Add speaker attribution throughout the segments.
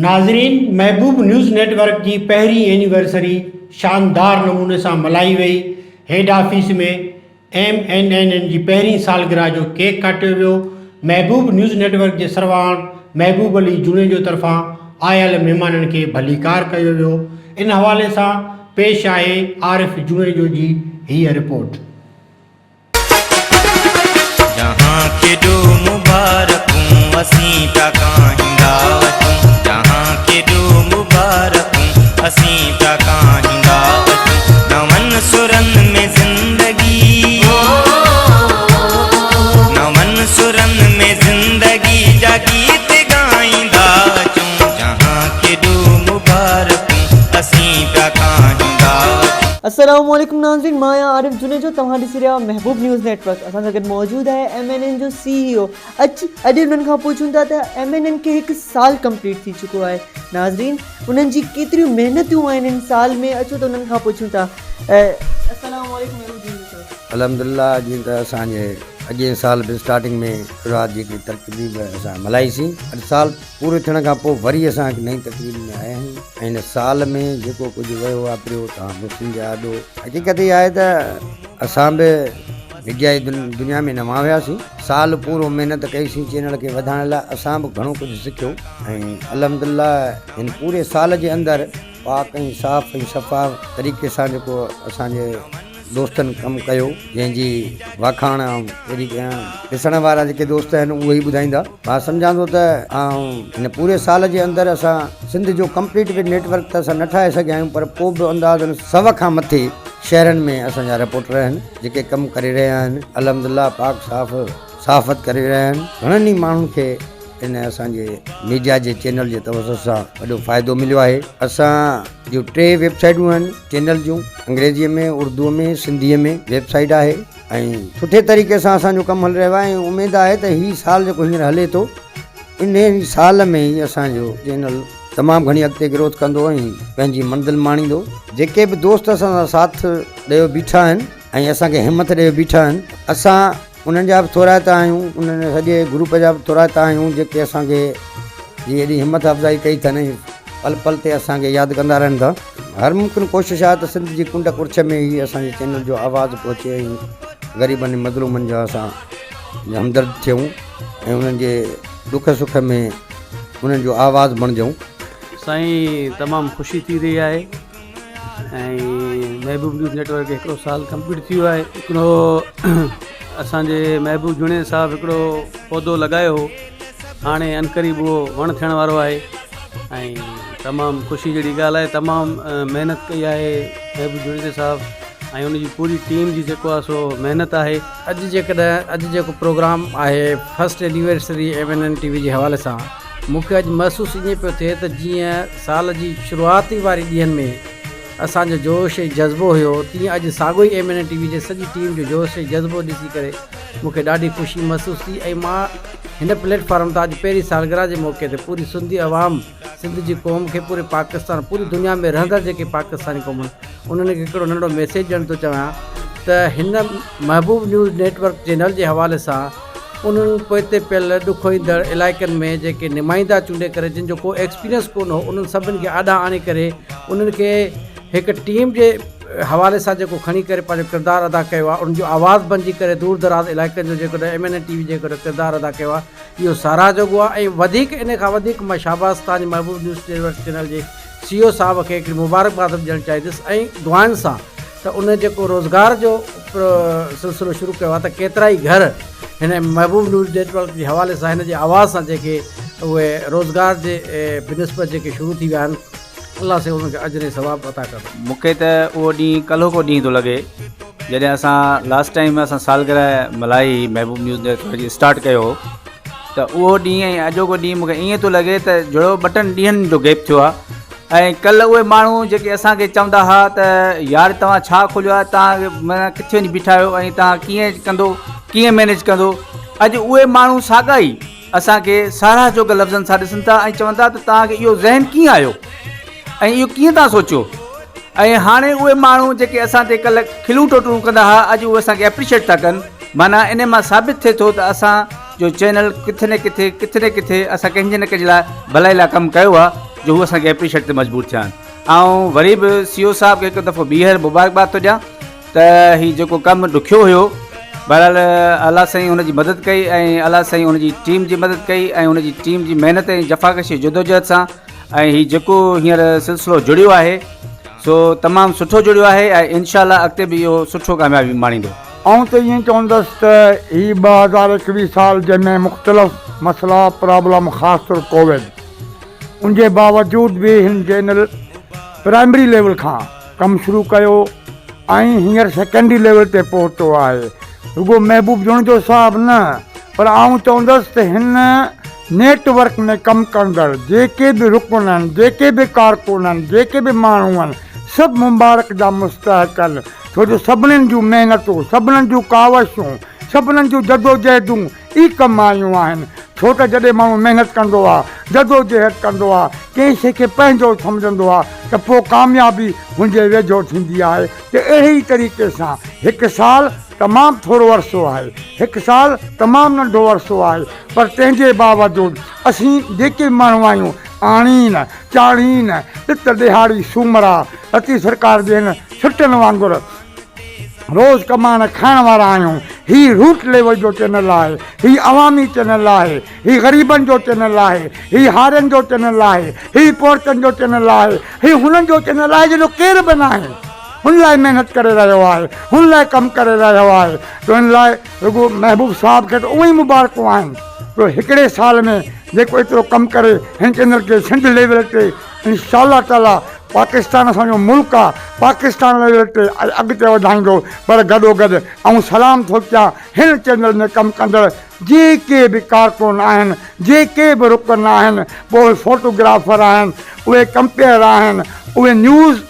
Speaker 1: ناظرين محبوب news net work جي پهرين اينيورسري شاندار نموني سان ملهائي وئي، head office ۾ M N N N جي پهرين سالگرهه جو ڪيڪ ڪاٽيو ويو، محبوب نيوز نيٽ ورڪ جي سرواڻ محبوب علي جوڻيجو طرفان آيل مهمانن کي ڀليڪار ڪيو ويو، ان حوالي سان پيش آهي عارف جوڻيجو جي هيء رپورٽ.
Speaker 2: جهان کي ڏو مبارڪون اسين پيا ڪاهيندا اچون جهان کي ڏو مبارڪون اسين پيا ڪاهيندا اچون نون سرن ۾ زندگي نون سرن ۾ زندگي جا گيت ڳائيندا اچون جهان کي ڏو مبارڪون اسين پيا ڪاهيندا اچون.
Speaker 3: السلام عليڪم ناظرين مان آهيان عارف جونيجو توهان ڏسي رهيا آهيو محبوب نيوز نيٽ ورڪ اسان سان گڏ موجود آهي ايم اين اين جو سي اي او اچ اڄ انهن کان پڇون ٿا ته ايم اين اين کي هڪ سال ڪمپليٽ ٿي چڪو آهي ناظرين انهن جي ڪيتريون محنتون آهن ان سال ۾ اچو ته انهن کان پڇون ٿا السلام عليڪم محبوب جونيجو صاحب.
Speaker 4: الحمدلله جيئن ته اسان جي اڳئين سال به اسٽارٽنگ ۾ شروعات جي هڪڙي تقريب اسان ملهائي سين اڄ سال پوري ٿيڻ کان پوء وري اسان هڪ نئين تقريب ۾ آيا آهيون ۽ هن سال ۾ جيڪو ڪجهه ويو واپريو توهان مسلم جي آڏو حقيقت اها آهي ته اسان به ميڊيا جي دنيا ۾ نوان هياسين سال پورو محنت ڪئي سين چينل کي وڌائڻ لاء اسان به گهڻو ڪجهه سکيو ۽ الحمدلله هن پوري سال جي اندر پاڪ ۽ صاف ۽ شفاف طريقي سان جيڪو اسان جي دوستن ڪم ڪيو جنهن جي واکاڻ آئون ڪهڙي ڪيان ڏسڻ وارا جيڪي دوست آهن اهي ئي ٻڌائيندا مان سمجهان ٿو ته آئون هن پوري سال جي اندر اسان سنڌ جو ڪمپليٽ به نيٽ ورڪ ته اسان نه ٺاهي سگهيا آهيون پر پوء به اندازن سو کان مٿي شهرن ۾ اسان جا رپورٽر آهن جيڪي ڪم ڪري رهيا آهن الحمدلله پاڪ صاف صحافت ڪري رهيا آهن گهڻن ئي ماڻهن کي ان اسان جي ميڊيا جي چينل جي توسط سان وڏو فائدو مليو آهي. اسان جون ٽي ويب سائيٽون آهن چينل جون انگريزيء ۾ اردوء ۾ سنڌيء ۾ ويب سائيٽ آهي ۽ سٺي طريقي سان اسان جو ڪم هلي رهيو آهي ۽ اميد آهي ته هي سال جيڪو هينئر هلي ٿو انهي سال ۾ ئي اسان جو چينل تمام گهڻي اڳتي گروٿ ڪندو ۽ پنهنجي منزل ماڻيندو. جيڪي به دوست اسان سان ساٿ ڏيو بيٺا آهن ۽ اسان کي همٿ ڏيو بيٺا آهن اسان انهن جا به ٿورائتا آهيون، انهن سڄي گروپ جا به ٿورائتا آهيون جيڪي اسان کي جي ايڏي همٿ افزائي ڪئي اٿن ۽ پل پل تي اسان کي ياد ڪندا رهن ٿا. هر ممڪن ڪوشش آهي ته سنڌ جي ڪنڊ ڪڙڇ ۾ هي اسان جي چينل جو آواز پهچي ۽ غريبن ۽ مظلومن جا اسان همدرد ٿيون ۽ انهن جي ڏک سک ۾ انهن جو آواز بڻجون.
Speaker 5: سائين تمام خوشي ٿي رهي آهي. ۽ محبوب نيوز نيٽ ورڪ هڪڙو سال ڪمپليٽ ٿي ويو آهي هڪڙو اسانجي محبوب جوڻيجي صاحب هڪڙو پودو لڳايو هو هاڻي عنقريب اهو وڻ ٿيڻ وارو آهي ۽ تمام خوشي جهڙي ڳالهه آهي تمام محنت ڪئي آهي محبوب جوڻيجي صاحب ۽ ان جي پوري ٽيم جي جيڪو آهي سو محنت آهي.
Speaker 6: اڄ جيڪڏهن اڄ جيڪو پروگرام آهي first anniversary M N N T V جي حوالي سان مون کي اڄ محسوس ائين پيو ٿئي ته جيئن سال جي شروعاتي واري ڏينهن ۾ اسان جو جوش ۽ جذبو هيو تيئن اڄ ساڳيو ئي ايم اين اين ٽي وي جي سڄي ٽيم جو جوش ۽ جذبو ڏسي ڪري مون کي ڏاڍي خوشي محسوس ٿي ۽ مان هن پليٽ فارم تان اڄ پهرين سالگرهه جي موقعي تي پوري سنڌي عوام سنڌ جي قوم کي پوري پاڪستان پوري دنيا ۾ رهندڙ جيڪي پاڪستاني قوم آهن انهن کي هڪڙو ننڍڙو ميسيج ڏيڻ ٿو چاهيان ته هن محبوب نيوز نيٽ ورڪ چينل جي حوالي سان انهن پوئتي پيل ڏکوئيندڙ علائقن ۾ جيڪي نمائندا چونڊي ڪري جن جو ڪو ايڪسپيرينس ڪونه هو انهن سڀن کي آڏا آڻي ڪري انهن کي هڪ ٽيم جي حوالي سان جيڪو کڻي ڪري پنهنجو ڪردار ادا ڪيو آهي انهن جو آواز بنجي ڪري دور دراز علائقن جو جيڪڏهن ايم اين اي ٽي وي جيڪڏهن ڪردار ادا ڪيو آهي اهو ساراهه جوڳو آهي ۽ وڌيڪ ان کان وڌيڪ مان شاباس تان جي محبوب نيوز نيٽورڪ چينل جي سي او صاحب کي هڪڙي مبارڪباد به ڏيڻ چاهيندس ۽ دعائن سان ته ان جيڪو روزگار جو سلسلو شروع ڪيو آهي ته ڪيترائي گهر هن محبوب نيوز نيٽورڪ جي حوالي سان هن جي آواز سان جيڪي اهي روزگار جي بنسبت جيڪي شروع ٿي ويا آهن الله سائين انهن کي اجر ۽ ثواب عطا ڪندو.
Speaker 7: مون کي ته اهو ڏينهن ڪلهوڪو ڏينهن ٿو لڳي جڏهن اسان لاسٽ ٽائيم اسان سالگرهه ملهائي هئي محبوب نيوز نيٽورڪ جي اسٽارٽ ڪيو هو ته اهو ڏينهن ۽ اڄوڪو ڏينهن مون کي ائين ٿو لڳي ته جهڙو ٻه ٽن ڏينهن جو گيپ ٿيو آهي ۽ ڪلهه اهي ماڻهو جيڪي اسان کي چوندا ها ته يار توهان ڇا کوليو آهي توهان معنيٰ ڪٿي وڃي بيٺا آهيو ۽ توهان ڪيئن ڪندو ڪيئن مينيج ڪندو اڄ اهي ماڻهو ساڳا ئي اسان کي ساراهه جوڳ لفظن سان ڏسن ٿا ۽ چون ٿا ته توهان کي اهو ذهن ڪيئن آيو ۽ اهو ڪيئن توهان سوچيو ۽ هاڻي اهي ماڻهو جيڪي اسان تي ڪلهه کلون ٽوٽون ڪندا ها اڄ اهي اسان کي اپريشيٽ ٿا ڪن معنيٰ ان مان ثابت ٿئي ٿو ته اسان جو چينل ڪٿي نه ڪٿي ڪٿي نه ڪٿي اسان ڪنهن جي نه ڪنهن جي لاء ڀلائي لاء ڪم ڪيو آهي. جو هو اسان کي اپريشيٽ تي مجبور ٿيا آهن. آئون وري به سي او صاحب کي هڪ دفعو ٻيهر مبارڪباد ٿو ڏيان ته هي جيڪو ڪم ڏکيو هيو بهرحال الله سائين هن جي مدد ڪئي ۽ الله سائين هن جي ٽيم جي مدد ڪئي ۽ هن جي ٽيم جي محنت ۽ جفاڪشي جدوجهد سان ۽ هي جيڪو هينئر سلسلو جڙيو آهي سو تمام سٺو جڙيو آهي ۽ انشاء الله اڳتي به اهو سٺو ڪاميابي ماڻيندو.
Speaker 8: آئون ته ائين چوندس ته هي 2021 سال جنهن ۾ مختلف مسئلا پرابلم خاص طور ڪووڊ ان جي باوجود به هن چينل پرائمري ليول کان ڪم شروع ڪيو ۽ هينئر سيڪنڊري ليول تي پهتو آهي رڳو محبوب جوڻيجو صاحب نه پر آئون چوندس ته هن نيٽ ورڪ ۾ ڪم ڪندڙ جيڪي به رڪن آهن جيڪي به ڪارڪن آهن جيڪي به ماڻهو آهن سڀ مبارڪ جا مستحق آهن ڇو جو سڀنين جون محنتون سڀنين جون ڪاوشون سڀنين جون جدوجهدون ئي ڪم آيون آهن، ڇو ته جڏهن ماڻهو محنت ڪندو آ، جدوجهد ڪندو آ، ڪنهن شيء کي پنهنجو سمجهندو آ ته پوء ڪاميابي هن جي ويجهو ٿيندي آهي ته اهڙي ئي طريقي سان هڪ سال تمام ٿورو عرصو آهي، هڪ سال تمام ننڍو عرصو آهي پر تنهن جي باوجود اسين جيڪي به ماڻهو آهيون آڻين، چاڙهين، ڏت ڏهاڙي سومرا، لطيف سرڪار جي هن سٽن وانگر روز ڪمائڻ کائڻ وارا آهيون، هي روٽ ليول جو چينل آهي، هي عوامي چينل آهي، هي غريبن جو چينل آهي، هي هارين جو چينل آهي، هي پورهيتن جو چينل آهي، هي هنن جو چينل آهي جن جو ڪير به ناهي، هن لاء محنت ڪري رهيو آهي، هن لاء ڪم ڪري رهيو آهي ته ان لاء رڳو محبوب صاحب کي ته اونئن ئي مبارڪون آهن جو هڪڙي سال ۾ جيڪو ايترو ڪم ڪري هن چينل کي سنڌ ليول تي انشاء الله تعالي پاڪستان اسان جو ملڪ آ پاڪستان ليول تي اڳتي وڌائيندو پر گڏو گڏ آئون سلام ٿو ڪيان هن چينل ۾ ڪم ڪندڙ جيڪي به ڪارڪن آهن جيڪي به رڪن آهن پوء اهي فوٽو گرافر آهن اهي ڪمپيئر آهن اهي نيوز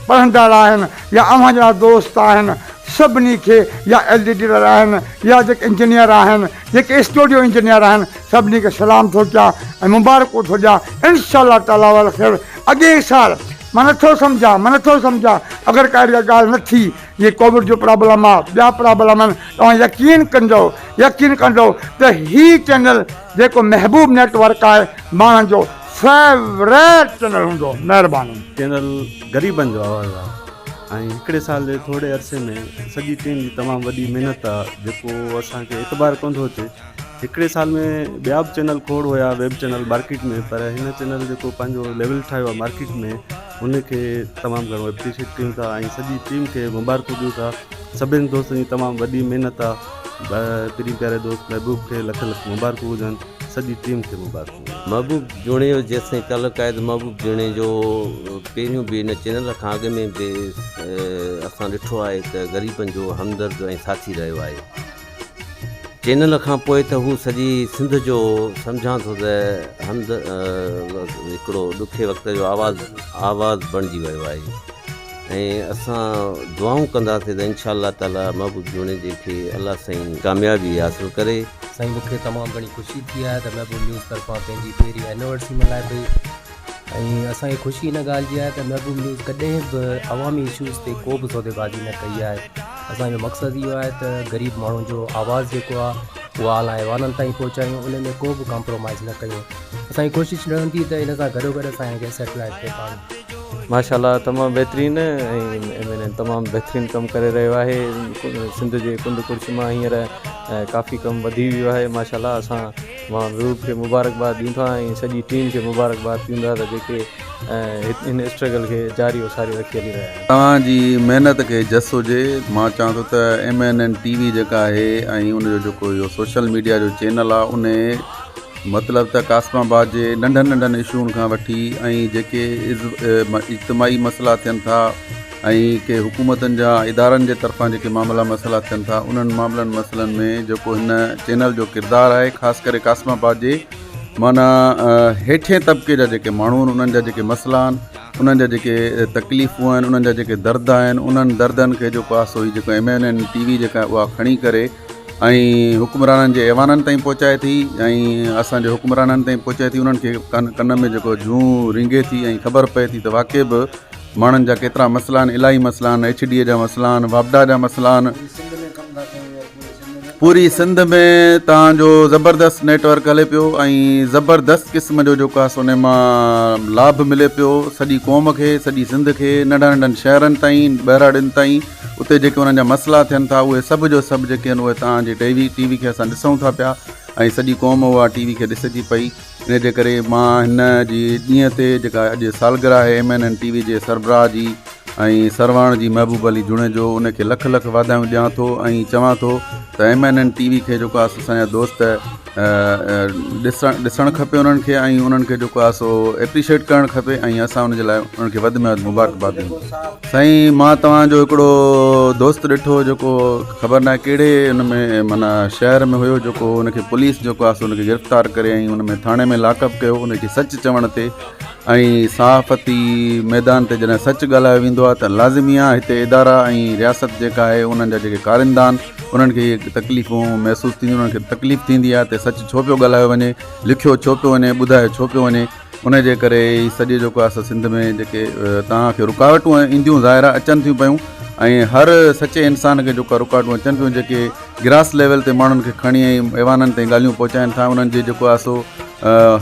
Speaker 8: پڙهندڙ آهن يا اوهان جهڙا دوست آهن سڀني کي يا ايڊيٽر آهن يا جيڪي انجنيئر آهن جيڪي اسٽوڊيو انجنيئر آهن سڀني کي سلام ٿو ڪيان ۽ مبارڪون ٿو ڏيان انشاء الله تعالي والخير اڳئين سال مان نٿو سمجهان مان نٿو سمجهان اگر ڪا اهڙي ڳالهه نه ٿي جيئن ڪووڊ جو پرابلم آ ٻيا پرابلم آهن توهان يقين ڪندو يقين ڪندو ته هي چينل جيڪو محبوب نيٽ ورڪ آهي ماڻهن جو فيوريٽ چينل هوندو مهرباني.
Speaker 9: چينل غريبن جو آواز آ ۽ هڪڙي سال جي ٿوري عرصي ۾ سڄي ٽيم جي تمام وڏي محنت آ جيڪو اسان کي اعتبار ڪونه ٿو اچي هڪڙي سال ۾ ٻيا به چينل کوڙ هيا ويب چينل مارڪيٽ ۾ پر هن چينل جيڪو پنهنجو ليول ٺاهيو آ مارڪيٽ ۾ ان کي تمام گهڻو اپريشيٽ ڪيون ٿا ۽ سڄي ٽيم کي مبارڪون ڏيون ٿا سڀني دوستن جي تمام وڏي محنت آ پرين پياري دوست محبوب کي لک لک مبارڪون هجن سڄي ٽيم کي مبارڪون هجن.
Speaker 10: محبوب جوڻيجو جيستائين تعلق آهي ته محبوب جوڻيجو پهريون به هن چينل کان اڳ ۾ به اسان ڏٺو آهي ته غريبن جو همدرد ۽ ساٿي رهيو آهي. چينل کان پوء ته هو سڄي سنڌ جو سمجهان ٿو ته همد هڪڙو ڏکي وقت جو آواز آواز بڻجي ويو آهي ۽ اسان دعائون ڪنداسين ته انشاء الله تعالي محبوب جوڻيجي کي الله سائين ڪاميابي حاصل ڪري.
Speaker 11: سائين مون کي تمام گهڻي خوشي ٿي آهي ته محبوب نيوز طرفان پنهنجي پهرين اينيورسري ملهائي پئي ۽ اسان کي خوشي ان ڳالهه جي آهي ته محبوب نيوز ڪڏهن به عوامي اشوز تي ڪو به سوديبازي نه ڪئي آهي اسان جو مقصد اهو آهي ته غريب ماڻهن جو آواز جيڪو آهي اهو اعليٰ ايوانن تائين پهچايون ان ۾ ڪو به ڪمپرومائز نه ڪيون اسان جي ڪوشش رهندي ته ان سان گڏو گڏ اسان کي سيٽلائيٽ تي پاڻ
Speaker 12: ماشاءالله تمام بهترين ۽ ايم اين اين تمام بهترين ڪم ڪري رهيو آهي سنڌ جي ڪنڊ ڪڙڇ مان هينئر ڪافي ڪم وڌي ويو آهي ماشاءالله اسان مان محبوب کي مبارڪباد ڏيون ٿا ۽ سڄي ٽيم کي مبارڪباد ڏيون ٿا ته جيڪي هن اسٽرگل کي جاري و ساري رکي هلي رهيا آهن.
Speaker 13: توهان جي محنت کي جس هجي. مان چوان ٿو ته ايم اين اين ٽي وي جيڪا آهي ۽ ان جو جيڪو اهو سوشل ميڊيا جو چينل آهي ان مطلب ته قاسم آباد جي ننڍن ننڍن اشون کان وٺي ۽ جيڪي اجتماعي مسئلا ٿين ٿا ۽ ڪي حڪومتن جا ادارن جي طرفان جيڪي معاملا مسئلا ٿين ٿا انهن معاملن مسئلن ۾ جيڪو هن چينل جو ڪردار آهي خاص ڪري قاسم آباد جي معنيٰ هيٺين طبقي جا جيڪي ماڻهو آهن انهن جا جيڪي مسئلا آهن انهن جا جيڪي تڪليفون آهن انهن جا جيڪي درد آهن انهن دردن کي جيڪو آهي سو هي جيڪو ايم اين اين ٽي وي جيڪا اها کڻي ڪري ۽ حڪمرانن جي ايوانن تائين پهچائي ٿي ۽ اسانجي حڪمرانن تائين پهچائي ٿي انهن کي ڪن ڪن ۾ جيڪو جون رينگي ٿي ۽ خبر پئي ٿي ته واقعي به ماڻهن جا ڪيترا مسئلا آهن الاهي مسئلا آهن ايڇ ڊي اي جا مسئلا آهن واپڊا جا مسئلا آهن. پوري سنڌ ۾ توهان جو زبردست نيٽ ورڪ هلي پيو ۽ زبردست قسم جو جيڪو آهي سو ان مان لاڀ ملي پيو سڄي قوم کي سڄي سنڌ کي ننڍن ننڍن شهرن تائين ٻهراڙين تائين اتي جيڪي انهن جا مسئلا ٿين ٿا اهي سڀ جو سڀ جيڪي آهن اهي توهان جي ٽي وي ٽي وي کي اسان ڏسون ٿا پيا ۽ سڄي قوم اها ٽي وي کي ڏسي ٿي پئي ان جي ڪري مان هن جي ڏينهن تي جيڪا اڄ سالگرهه آهي ايم اين اين ٽي وي جي سربراهه جي ۽ سرواڻ جي محبوب علي جوڻيجو ان کي لک لک واڌايون ڏيان ٿو ۽ چوان ٿو ته ايم اين اين ٽي وي کي جيڪو آهي سو اسان جا دوست ڏسڻ ڏسڻ کپي انهن کي ۽ انهن کي جيڪو آهي سو ايپريشيٽ ڪرڻ کپي ۽ اسان ان جي لاء انهن کي وڌ ۾ وڌ مبارڪباد ڏيون سائين مان توهان جو هڪڙو دوست ڏٺو جيڪو خبر ناهي ڪهڙي ان ۾ معنيٰ شهر ۾ هيو جيڪو ان کي پوليس جيڪو آهي سو ان کي گرفتار ڪري ۽ ان ۾ ٿاڻي ۾ لاڪ اپ ڪيو ان کي سچ چوڻ تي ۽ صحافتي ميدان تي جڏهن سچ ڳالهايو ويندو آهي ته لازمي آهي هتي ادارا ۽ رياست جيڪا آهي انهن جا جيڪي ڪارندا آهن انهن کي اهي تڪليفون محسوس ٿينديون انهن کي تڪليف ٿيندي آهي ته سچ ڇو پيو ڳالهايو وڃي لکيو ڇو پيو وڃي ٻڌايو ڇو پيو وڃي ان جي ڪري هي سڄي جيڪو آهي سو سنڌ ۾ جيڪي توهان کي رڪاوٽون اينديون ظاهر آهي اچن ٿيون پيون ۽ هر سچي انسان کي جيڪو رڪاوٽون اچن پيون جيڪي گراس ليول تي ماڻهن کي کڻي ۽ ايوانن تائين ڳالهيون پهچائن ٿا انهن جي جيڪو آهي سو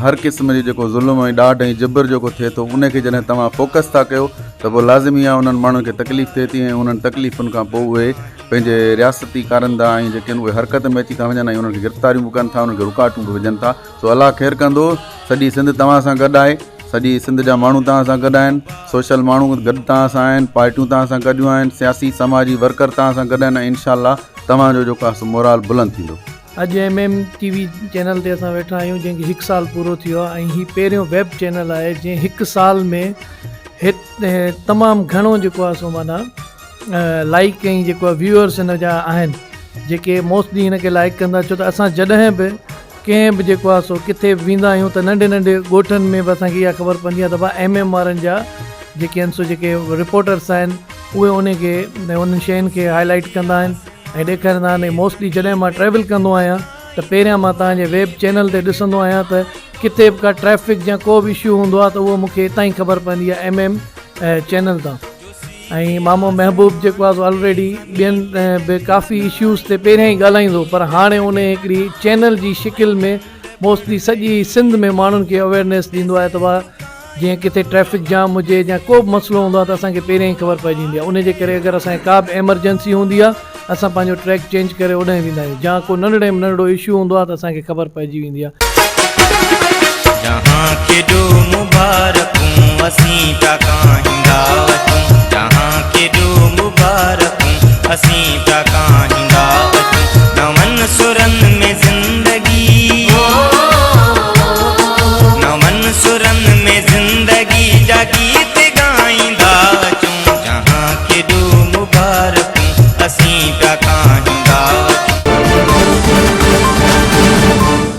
Speaker 13: هر قسم جي جيڪو ظلم ۽ ڏاڍ ۽ جبر جيڪو ٿئي ٿو ان کي جڏهن توهان فوڪس ٿا ڪيو ته پوء لازمي آهي انهن ماڻهن کي تڪليف ٿئي ٿي ۽ انهن تڪليفن کان پوء اهي پنهنجي رياستي ڪارندا ۽ جيڪي آهن اهي حرڪت ۾ اچي ٿا وڃن ۽ انهن کي گرفتاريون به ڪن ٿا انهن کي رڪاوٽون به وجهن ٿا سو الله خير ڪندو سڄي سنڌ توهان سان گڏ آهي سڄي سنڌ جا ماڻهو توهان سان گڏ آهن سوشل ماڻهو گڏ توهان سان آهن پارٽيون توهان سان گڏيون آهن سياسي سماجي ورڪر توهان سان گڏ آهن ۽ انشاء الله توهان جو جيڪو آهي سو مورال بلند ٿيندو.
Speaker 14: اڄ M M T V channel تي اسان ويٺا آهيون جنهن کي هڪ سال پورو ٿيو آهي ۽ هي پهريون ويب چينل آهي جنهن هڪ سال ۾ هت تمام گهڻو جيڪو آهي سو معنيٰ لائيڪ ۽ جيڪو آهي ويوئرس هن جا آهن جيڪي موسٽلي هن کي لائيڪ ڪندا ڇو ته اسان جڏهن به ڪنهن به جيڪو آهي سو ڪٿي به ويندا آهيون ته ننڍي ننڍي ڳوٺن ۾ به اسان کي اها خبر پوندي آهي ته ڀا ايم ايم وارن جا جيڪي آهن سو جيڪي رپورٽرس آهن اهي ان کي انهن شين کي هائي لائيٽ ڪندا آهن ۽ ڏيکاريندا آهن ۽ موسٽلي جڏهن مان ٽريول ڪندو آهيان ته پهريان مان توهان جي ويب چينل تي ڏسندو آهيان ته ڪٿي به ڪا ٽريفڪ يا ڪو به اشو هوندو آهي ته اهو مون کي اتان ئي خبر پوندي آهي ايم ايم چينل تان. ۽ مامو محبوب جيڪو آهي سو آلريڊي ٻين به ڪافي اشوز تي پهريان ئي ڳالهائيندو پر هاڻي ان هڪڙي چينل جي شڪل ۾ موسٽلي سڄي سنڌ ۾ ماڻهن کي اويئرنيس ڏيندو آهي ته جيئن ڪٿي ٽريفڪ جام هجي يا ڪو به مسئلو هوندو آهي ته اسان کي پهريان ئي خبر پئجي ويندي آهي ان جي ڪري اگر اسان کي ڪا به ايمرجنسي هوندي آهي اسان پنهنجو ٽريڪ چينج ڪري اوڏانهن ويندا آهيون جا ڪو ننڍڙي ۾ ننڍڙو اشو هوندو آهي ته اسان کي خبر پئجي ويندي آهي.
Speaker 2: جهان کي ڏيو مبارڪون اسين پيا ڪاهيندا اچون جهان کي ڏيو مبارڪون اسين پيا ڪاهيندا اچون نون سر.